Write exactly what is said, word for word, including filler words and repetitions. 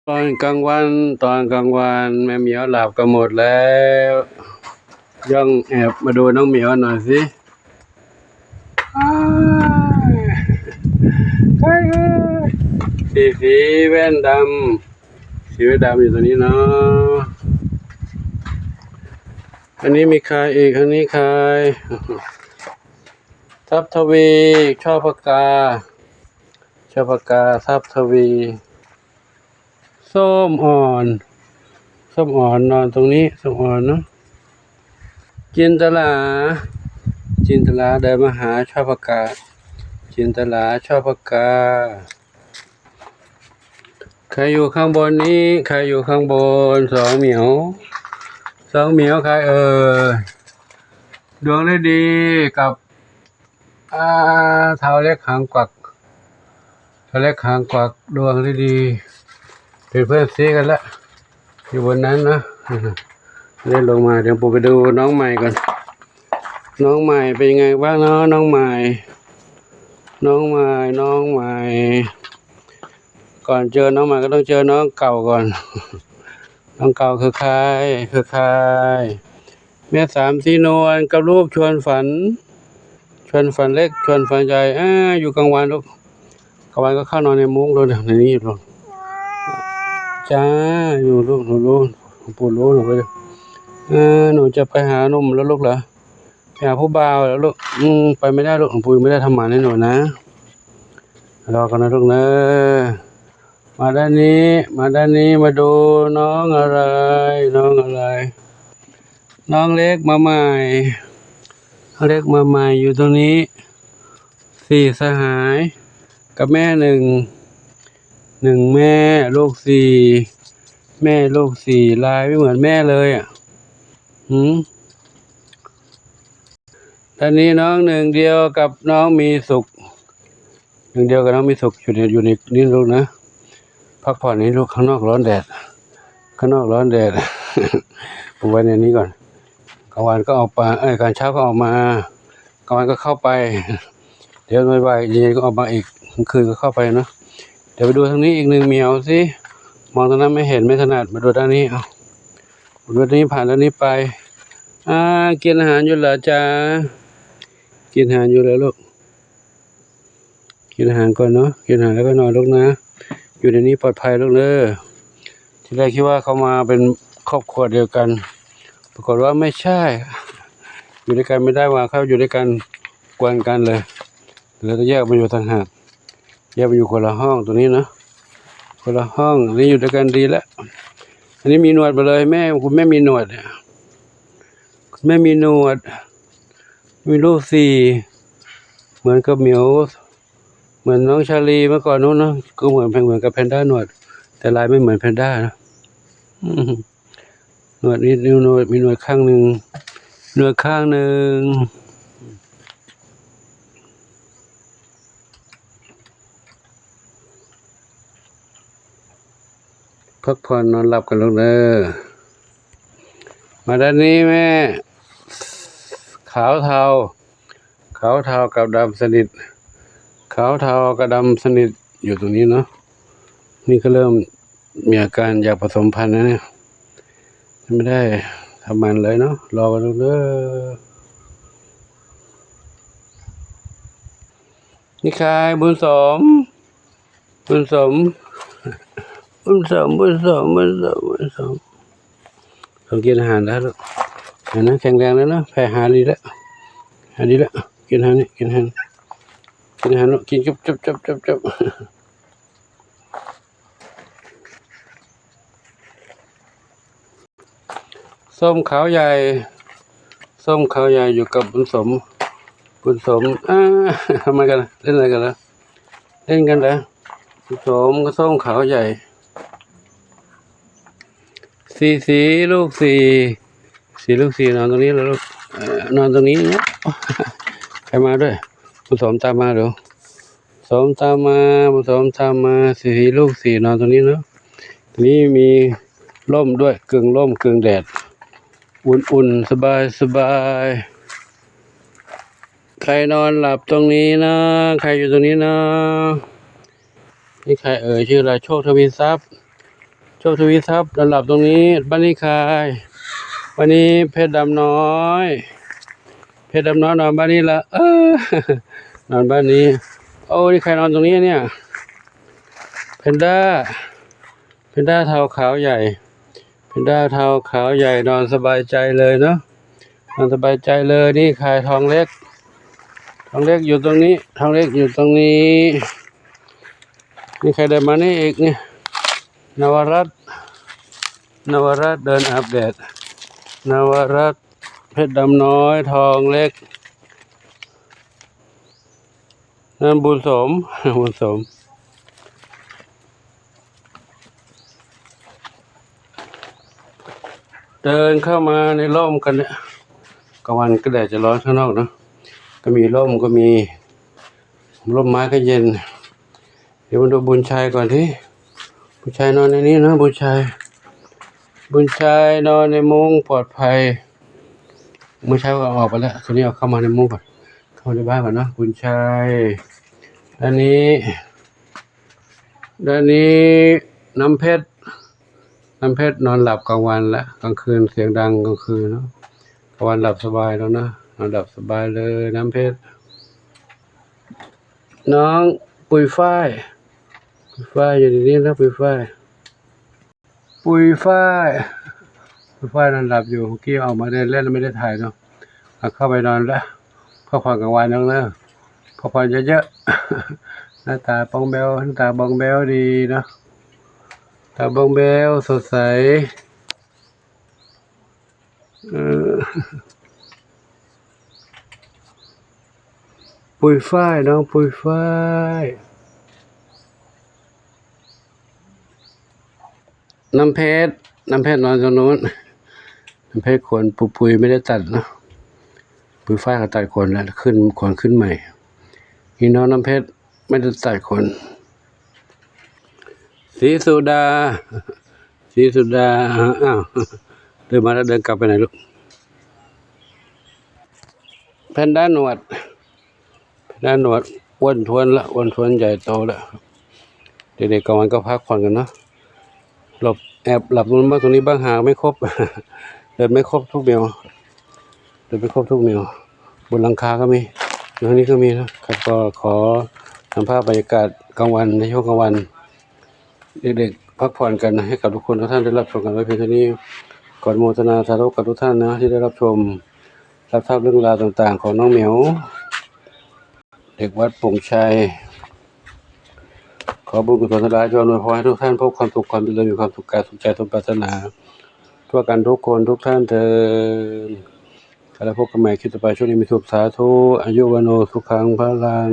ตอนกลางวัน ตอนกลางวัน แม่เหมียวหลับกันหมดแล้ว ย่องแอบมาดูน้องเหมียวหน่อยสิ อ้ายใครเอ่ย สีสีแว่นดำ สีแว่นดำอยู่ตรงนี้เนาะ อันนี้มีใครอีก อันนี้ใคร ทรัพย์ทวี ช่อพกา ช่อพกา ทรัพย์ทวี ส้มอ่อน ส้มอ่อนนอนตรงนี้ ส้มอ่อนเนาะ จินตลา จินตลาเดินมาหาช่อพกา จินตลา ช่อพกา ใครอยู่ข้างบนนี้ ใครอยู่ข้างบน สองเหมียว สองเหมียวใครเอ่ย ดวงฤดีกับ อ่า เท้าเล็กหางกวัก เท้าเล็กหางกวัก ดวงฤดี เป็นเพื่อนซีกันละ อยู่บนนั้นนะ เล่นลงมา เดี๋ยวผมไปดูน้องใหม่ก่อน น้องใหม่เป็นยังไงบ้างเนาะ น้องใหม่ น้องใหม่ น้องใหม่ ก่อนเจอน้องใหม่ก็ต้องเจอน้องเก่าก่อน น้องเก่าคือใคร คือใคร แม่สามสีนวลกับลูกชวนฝัน ชวนฝันเล็ก ชวนฝันใหญ่ อ่า อยู่กลางวันลูก กลางวันก็เข้านอนในมุ้งเลย ในนี้อยู่ลูก จ้า อยู่ลูก หนูรู้ หลวงปู่รู้ หนูก็จะ เออ หนูจะไปหาหนุ่มแล้วลูกเหรอ ไปหาผู้บ่าวแล้วลูก อืม ไปไม่ได้ลูก หลวงปู่ไม่ได้ทำหมันให้หนูนะ รอกันนะลูกเนอะ มาด้านนี้ มาด้านนี้ มาดูน้องอะไร น้องอะไร น้องเล็กมาใหม่ น้องเล็กมาใหม่อยู่ตรงนี้ สี่สหาย กับแม่หนึ่ง หนึ่งแม่ ลูกสี่ แม่ลูกสี่ ลายไม่เหมือนแม่เลยอ่ะ หืม ด้านนี้น้องหนึ่งเดียวกับน้องมีสุข หนึ่งเดียวกับน้องมีสุข อยู่ใน อยู่ในนี่ลูกนะ พักผ่อนนี่ลูก ข้างนอกร้อนแดด ข้างนอกร้อนแดด ผมไว้ในนี้ก่อน กลางวันก็ออกมา เอ้ย กลางเช้าก็ออกมา กลางวันก็เข้าไป เดี๋ยวบ่ายๆเย็นๆก็ออกมาอีก กลางคืนก็เข้าไปเนาะ เดี๋ยวไปดูทางนี้อีกหนึ่งเหมียวสิ มองตรงนั้นไม่เห็น ไม่ถนัด มาดูด้านนี้ เอา ดูด้านนี้ ผ่านด้านนี้ไป อ่า กินอาหารอยู่เหรอจ๊ะ กินอาหารอยู่เหรอลูก กินอาหารก่อนเนาะ กินอาหารแล้วก็นอนลูกนะ อยู่ในนี้ปลอดภัยลูกเด้อ ทีแรกคิดว่าเขามาเป็นครอบครัวเดียวกัน ปรากฏว่าไม่ใช่ อยู่ด้วยกันไม่ได้ว่า เขาอยู่ด้วยกันกวนกันเลย แล้วก็แยกมาอยู่ต่างหาก แยกมาอยู่คนละห้องตรงนี้เนาะ คนละห้อง อันนี้อยู่ด้วยกันดีแล้ว อันนี้มีหนวดหมดเลย แม่ คุณแม่มีหนวดเนี่ย คุณแม่มีหนวด มีลูกสี่ เหมือนกับเหมียว เหมือนน้องชาลีเมื่อก่อนนู้นเนาะ ก็เหมือน เหมือนกับแพนด้าหนวด แต่ลายไม่เหมือนแพนด้านะ อืม หนวดนิดนึง หนวด มีหนวดข้างหนึ่ง หนวดข้างหนึ่ง พักผ่อนนอนหลับกันลูกเด้อ มาด้านนี้แม่ ขาวเทา ขาวเทากับดำสนิท ขาวเทากับดำสนิท อยู่ตรงนี้เนาะ นี่ก็เริ่มมีอาการอยากผสมพันธุ์แล้วเนี่ย ไม่ได้ทำหมันเลยเนาะ รอกันลูกเด้อ นี่ใคร บุญสม บุญสม บุญสม บุญสม บุญสม บุญสม ต้องกินอาหารแล้วลูก เห็นนะ แข็งแรงแล้วนะ แผลหายดีแล้ว หายดีแล้ว กินอาหารนี่ กินอาหาร กินอาหารลูก กินจุ๊บจุ๊บจุ๊บจุ๊บจุ๊บ ส้มขาวใหญ่ ส้มขาวใหญ่อยู่กับบุญสม บุญสม อ่า ทำไมกันล่ะ เล่นอะไรกันล่ะ เล่นกันเหรอ บุญสมกับส้มขาวใหญ่ สี่สี ลูกสี่ สี่ ลูกสี่ นอนตรงนี้แล้วลูก เอ่อ นอนตรงนี้เนาะ ใครมาด้วย บุญสมตามมาเดี๋ยว สมตามมา สมตามมา สี่ ลูกสี่ นอนตรงนี้เนาะ ตรงนี้มีร่มด้วย กึ่งร่มกึ่งแดด อุ่นๆ สบายๆ ใครนอนหลับตรงนี้นะ ใครอยู่ตรงนี้นะ นี่ใครเอ่ย ชื่ออะไร โชคทวีทรัพย์ โชคทวีทรัพย์นอนหลับตรงนี้ บ้านนี้ใคร บ้านนี้เพชรดำน้อย เพชรดำน้อยนอนบ้านนี้ละ เออ นอนบ้านนี้ โอ้ นี่ใครนอนตรงนี้เนี่ย แพนด้า แพนด้าเทาขาวใหญ่ แพนด้าเทาขาวใหญ่นอนสบายใจเลยเนาะ นอนสบายใจเลย นี่ใคร ทองเล็ก ทองเล็กอยู่ตรงนี้ ทองเล็กอยู่ตรงนี้ นี่ใครเดินมานี่อีกเนี่ย นวรัตน์ นวรัตน์เดินอาบแดด นวรัตน์ เพชรดำน้อย ทองเล็ก นั่นบุญสม บุญสม เดินเข้ามาในร่มกันเนี่ย กลางวันก็แดดจะร้อนข้างนอกเนาะ ก็มีร่ม ก็มีร่มไม้ก็เย็น เดี๋ยวมาดูบุญชัยก่อนที่ บุญชัยนอนในนี้นะ บุญชัย บุญชัยนอนในมุ้งปลอดภัย เมื่อเช้าก็ออกไปแล้ว ตอนนี้เอาเข้ามาในมุ้งก่อน เข้ามาในบ้านก่อนเนาะ บุญชัย ด้านนี้ ด้านนี้น้ำเพชร น้ำเพชรนอนหลับกลางวันละ กลางคืนเสียงดังกลางคืนเนาะ กลางวันหลับสบายแล้วนะ นอนหลับสบายเลย น้ำเพชร น้องปุยฝ้าย ปุยฝ้ายอยู่ในนี้นะ ปุยฝ้าย ปุยฝ้าย ปุยฝ้ายนอนหลับอยู่ เมื่อกี้ออกมาเดินเล่นไม่ได้ถ่ายเนาะ เอาเข้าไปนอนแล้ว พักผ่อนกลางวันแล้วนะ พักผ่อนเยอะๆ หน้าตาบ้องแบ้ว หน้าตาบ้องแบ้วดีเนาะ ตาบ้องแบ้วสดใส เออ ปุยฝ้าย น้องปุยฝ้าย น้ำเพชร น้ำเพชรนอนตรงนู้น น้ำเพชรขนปุยๆ ไม่ได้ตัดเนาะ ปุยฝ้ายเขาตัดขนแล้ว ขึ้นขนขึ้นใหม่ นี่น้องน้ำเพชรไม่ได้ตัดขน สีสุดา สีสุดา อ้าว เดินมาแล้วเดินกลับไปไหนลูก แพนด้าหนวด แพนด้าหนวดอ้วนท้วนละ อ้วนท้วนใหญ่โตละ เด็กๆกลางวันก็พักผ่อนกันเนาะ หลบแอบหลับตรงนู้นบ้างตรงนี้บ้าง หาไม่ครบ เดินไม่ครบทุกแนว เดินไม่ครบทุกแนว บนหลังคาก็มี อยู่ทางนี้ก็มีนะครับ ก็ขอนำภาพบรรยากาศกลางวันในช่วงกลางวัน เด็กๆพักผ่อนกันนะ ให้กับทุกคนทุกท่านได้รับชมกันไว้เพียงเท่านี้ ขออนุโมทนาสาธุกับทุกท่านนะ ที่ได้รับชม รับทราบเรื่องราวต่างๆ ของน้องเหมียว เด็กวัดโป่งชัย ขอบุญกุศลทั้งหลายจงอำนวยพรให้ทุกท่านพบความสุขความเจริญ มีความสุขกายสุขใจสมปรารถนา ทั่วกันทุกคนทุกท่านเทอญ แล้วพบกันใหม่คลิปต่อไป ช่วงนี้มีสุข สาธุ อายุวัณโณ สุขัง พลัง